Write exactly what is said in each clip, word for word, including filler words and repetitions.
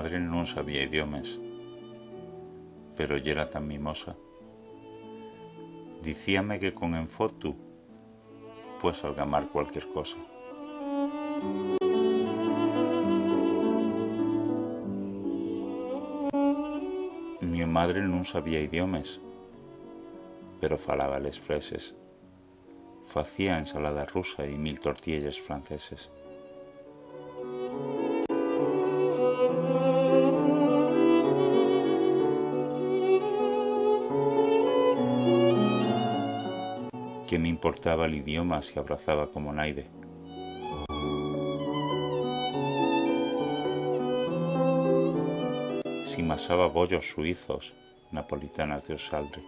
Madre nun sabía idiomes, pero yera tan mimosa. Dicíame que con enfotu pues algamar cualquier cosa. Mi madre nun sabía idiomes, pero falaba les freses. Facía ensalada rusa y mil tortielles franceses. ¿Qué m'importaba l'idioma si abrazaba como naide? Si masaba bollos suizos, napolitanas de hosaldre.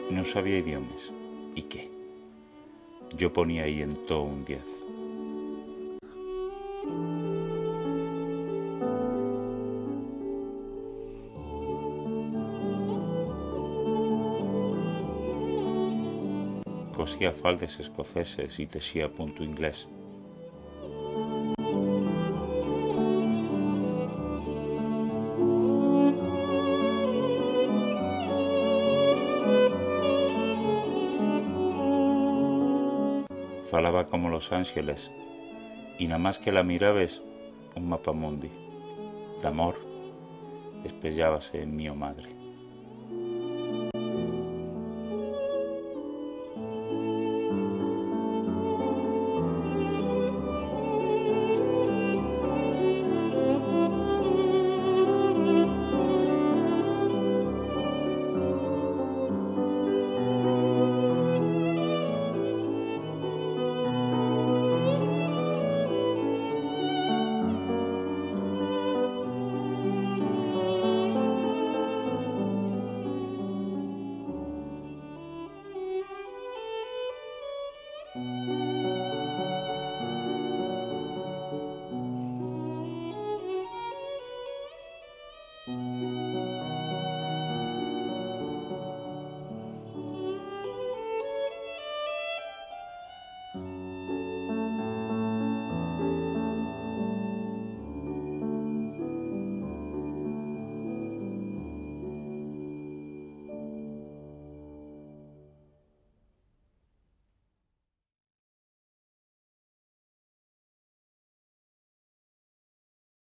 Nun sabía idiomes. ¿Y qué? Yo ponía ahí en todo un diez. Cosía faldes escoceses y texía puntu inglés. Falaba como Los Ángeles, y namás que la mirabes, un mapamundi d'amor espeyábase en mio madre.